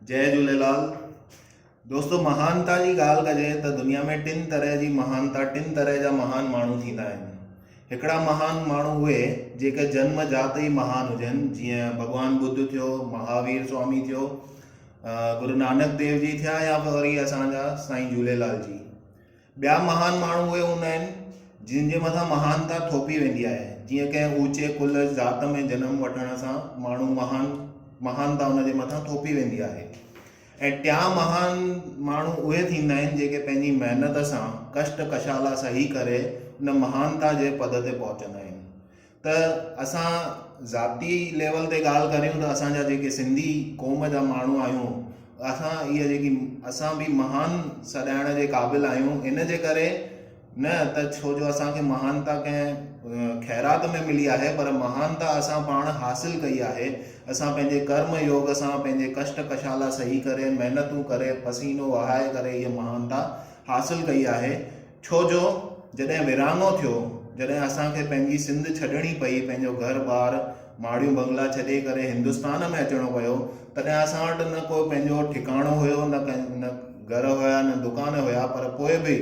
جئي جهوليلال دوستو مهانتا جي ڳالهه ڪجي ته دنيا ۾ ٽن طرح جي مهانتا ٽن طرح جا مهان ماڻهو ٿيندا آهن هڪڙا مهان ماڻهو اهي جيڪي جنم جات ئي مهان هجن جيئن ڀڳوان ٻڌ ٿيو مهاوير سوامي ٿيو گرو نانڪ ديو جي ٿيا يا وري اسان جا سائين جهوليلال جي ٻيا مهان ماڻهو اهي هوندا آهن جن جي مٿان مهانتا ٿوپي ويندي آهي جيئن ڪنهن اوچي ڪل ذات ۾ جنم وٺڻ سان ماڻهو مهان مهانتا ان جي مٿان ٿوپي ويندي آهي ۽ ٽيان مهان ماڻهو اهي ٿيندا آهن جيڪي پنهنجي محنت سان ڪشٽ ڪشالا سهي ڪري ان مهانتا جي پد تي پهچندا آهن ته اسان ذاتي ليول تي ڳالهه ڪريون ته اسان جا جيڪي سنڌي قوم جا ماڻهو آهيون اسان اهي جيڪي اسان به مهان سڏائڻ جي قابل آهيون ان جي ڪري نه ته ڇو جو اسان کي مهانتا ڪنهن خيرات ۾ ملي آهي پر مهانتا اسان پاڻ حاصل ڪئي آهي اسان پنهنجي ڪرم يوگ سان پنهنجي ڪشٽ ڪشالا سهي ڪري محنتون ڪري پسينو وهائي ڪري اها مهانتا حاصل ڪئي آهي ڇو جو جڏهن ورهاڱو ٿيو، جڏهن اسان کي پنهنجي سنڌ ڇڏڻي پئي، پنهنجو گهر ٻار، ماڙيون بنگلا ڇڏي ڪري هندستان ۾ اچڻو پيو، تڏهن اسان وٽ نه ڪو پنهنجو ٺڪاڻو هيو، نه نه گهر هيا، نه دڪان هيا، پر پوء به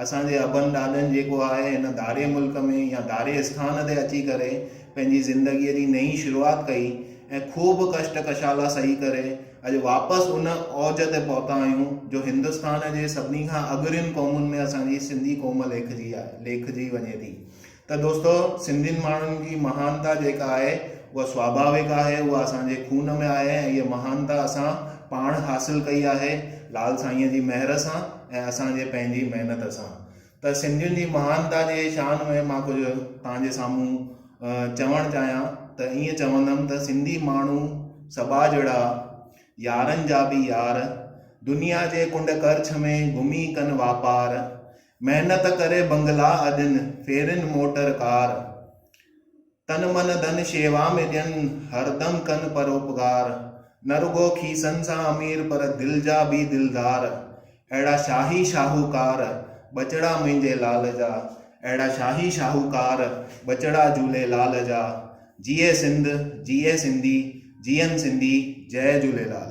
اسان جي ابن ڏاڏن جيڪو آهي هن ڌارئي ملڪ ۾ يا ڌارئي اسٿان تي اچي ڪري پنهنجي زندگيء جي نئين شروعات ڪئي ۽ خوب ڪشٽ ڪشالا سهي ڪري اڄ واپس ان اوج تي پهتا آهيون جو هندستان جي سڀني کان اڳرين قومن ۾ اسان جي سنڌي قوم ليکجي ليکجي وڃي ٿي ته دوستو سنڌين ماڻهن جي مهانتا جيڪا آهي اها سواڀاوڪ آهي اها اسان جي خون ۾ آهي ۽ اها مهانتا اسان پاڻ حاصل ڪئي آهي لال سائينء جي مهر سان ۽ اسان جي پنهنجي محنت سان ته سنڌين جي مهانتا جي شان ۾ مان ڪجهه توهان جي سامهون چوڻ چاهيان ته ائين چوندم ته سنڌي ماڻهو سٻاجهڙا، يارن جا به يار، دنيا جي ڪنڊ ڪرڇ ۾ گهمي ڪن واپار، محنت ڪري بنگلا اڏن، ڦيرين موٽر ڪار، تن من ڌن شيوا ۾ ڏين، هردم ڪن پروپگار، نه رڳو کيسن سان امير پر دل جا به دلدار، اهڙا شاهي شاهوڪار، ٻچڙا منهنجي لال جا، اهڙا شاهي شاهوڪار، ٻچڙا جهولي لال جا، جيئي سنڌ، جيئي سنڌي، جيئن سنڌي، جئي جهوليلال.